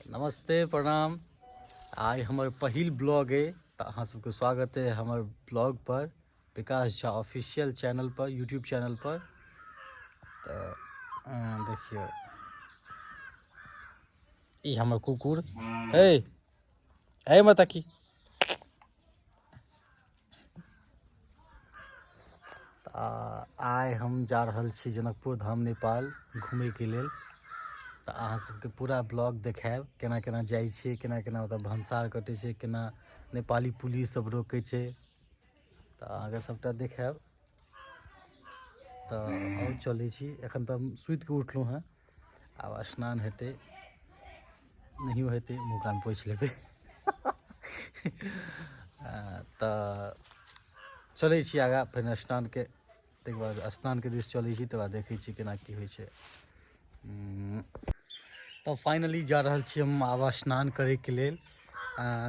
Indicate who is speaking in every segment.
Speaker 1: नमस्ते प्रणाम। आइ हमर पहिल ब्लॉग अइ तऽ अहाँ सबके स्वागत अइ हमर ब्लॉग पर, विकास झा ऑफिशियल चैनल पर, यूट्यूब चैनल पर। तऽ देखियौ ई हमर कुकुर हे हे माता की। तऽ आइ हम जा रहल छी जनकपुर धाम नेपाल घुमैके लेल। तऽ अहाँ सबके पूरा ब्लॉग देखायब, केना केना जाइ छियै, केना केना ओतऽ भनसार कटै छै, केना नेपाली पुलिस सब रोकै छै, तऽ अहाँके सबटा देखायब। तऽ आउ चलै छी। एखन तऽ हम सुतिके उठलहुँ हेँ, आब स्नान हेतै, नहियो हेतै मुँह कान पोछि लेबै। तऽ चलै छी आगाँ, फेर स्नानके ताहिके बाद स्नानके दिस चलै छी, तकर बाद देखै छी केना की होइ छै। तऽ फाइनली जा रहल छी हम आब स्नान करैके लेल।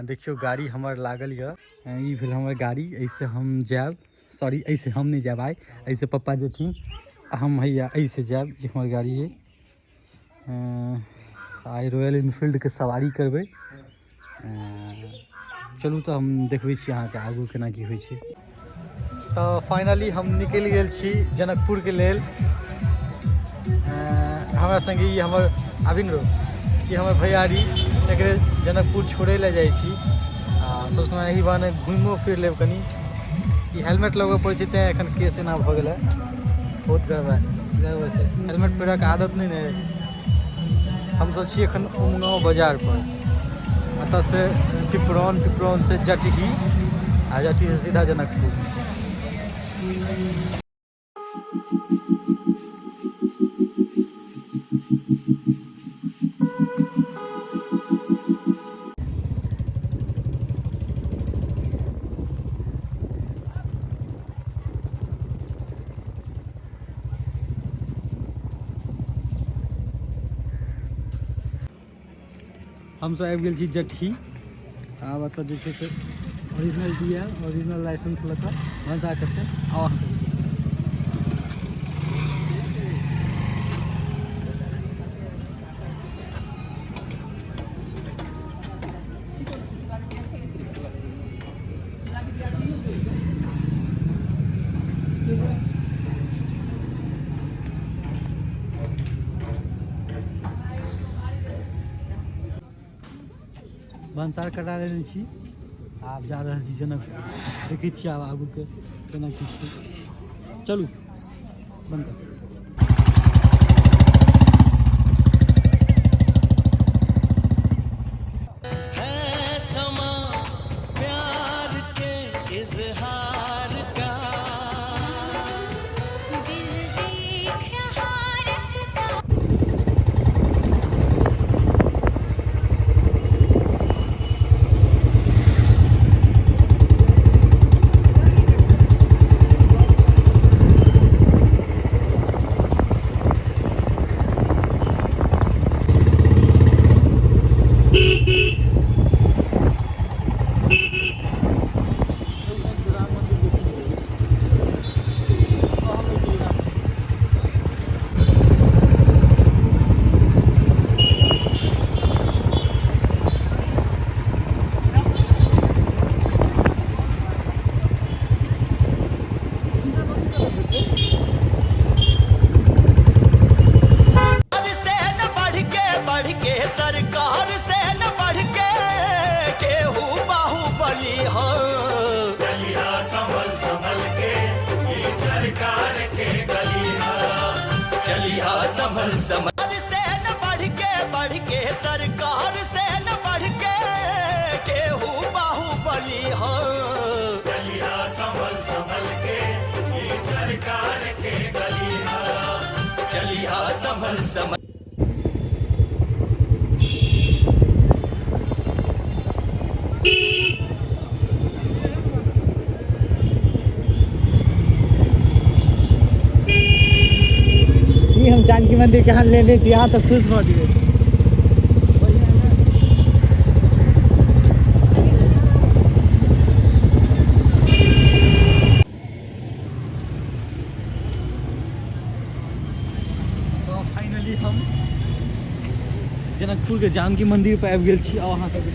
Speaker 1: देखियौ गाड़ी हमर लागल यऽ, ई भेल हमर गाड़ी, एहिसँ हम जायब, सॉरी एहिसँ हम नहि जायब आइ, एहिसँ पप्पा जेथिन, हम हैया एहिसँ जायब। ई हमर गाड़ी अइ। आइ रॉयल इनफील्डके सवारी करबै। चलू तऽ हम देखबै छी अहाँके आगू केना की होइ छै। तऽ फाइनली हम निकलि गेल छी जनकपुरके लेल। हमरा सङ्गे ई हमर अभिन रो, ई हमर भैयारी, एकरे जनकपुर छोड़ै लए जाइ छी। आ सोचलहुँ एहि बहाने घुमिओ फिर लेब कनि। ई हेलमेट लगबऽ पड़ै छै तैँ एखन केस एना भऽ गेलै, बहुत गड़बड़ गड़बड़ छै, हेलमेट पहिरऽके आदत नहि ने। हमसब छी एखन उमगाँव बाजारपर, एतऽसँ पिपरौन, पिपरौनसँ जटही, आ जटहीसँ सीधा जनकपुर। हमसब आबि गेल छी जटही। आब एतऽ जे छै से original D L original license लऽ कऽ भनसा करतै। आउ अहाँ सब। भनसार कटा लेने छी, आब जा रहल छी जनकपुर। देखै छियै आब आगूके केना की छै। चलू बंद कर।
Speaker 2: है समा प्यार के इजहार का,
Speaker 3: दिल देख रहा रास्ता।
Speaker 2: से न बढ़ के बढ़ के सरकार से न बढ़ के केहू बाहुबली हो।
Speaker 4: गलिया संभल संभल के ई सरकार के गलिया।
Speaker 2: चलिया संभल संभल से न बढ़ के बढ़ के सरकार से न बढ़ के केहू बाहुबली हो।
Speaker 4: गलिया संभल संभल के ई सरकार के गलिया।
Speaker 2: चलिया संभल संभल।
Speaker 5: ई हम जानकी मंदिर के हाल लेने छी, अहाँ तऽ खुश भऽ जेबै।
Speaker 1: तऽ फाइनली हम जनकपुर जनकपुरके जानकी मन्दिर पर आबि गेल छी। आउ अहाँ सब।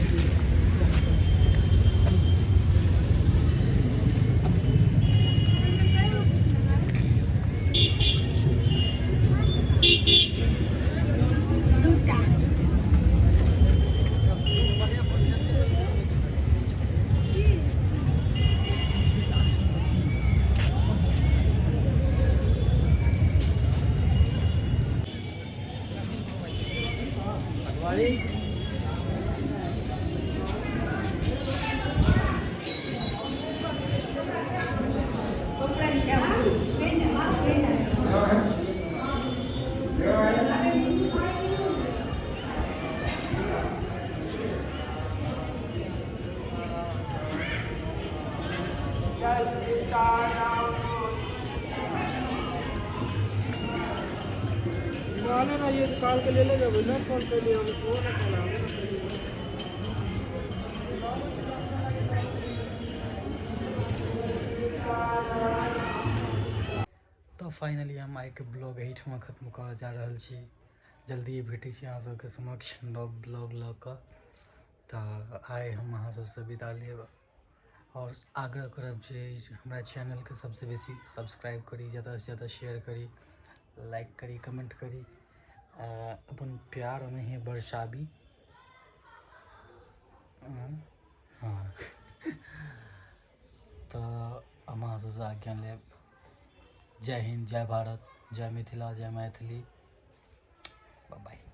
Speaker 1: तऽ फाइनली हम आइके ब्लॉग एहिठमा खत्म करऽ जा रहल छी। जल्दिए भेटै छी अहाँ सबके समक्ष नव ब्लॉग लऽ कऽ। तऽ आइ हम अहाँ सबसँ विदा लेब आओर आग्रह करब जे हमरा चैनलके सबसँ बेसी सब्सक्राइब करी, ज्यादासँ ज्यादा शेयर करी, लाइक करी, कमेंट करी, अपन प्यार ओनाहिए बरसाबी। हँ, तऽ हम अहाँ सबसँ आज्ञा लेब। जय हिन्द, जय भारत, जय मिथिला, जय मैथिली। बाय।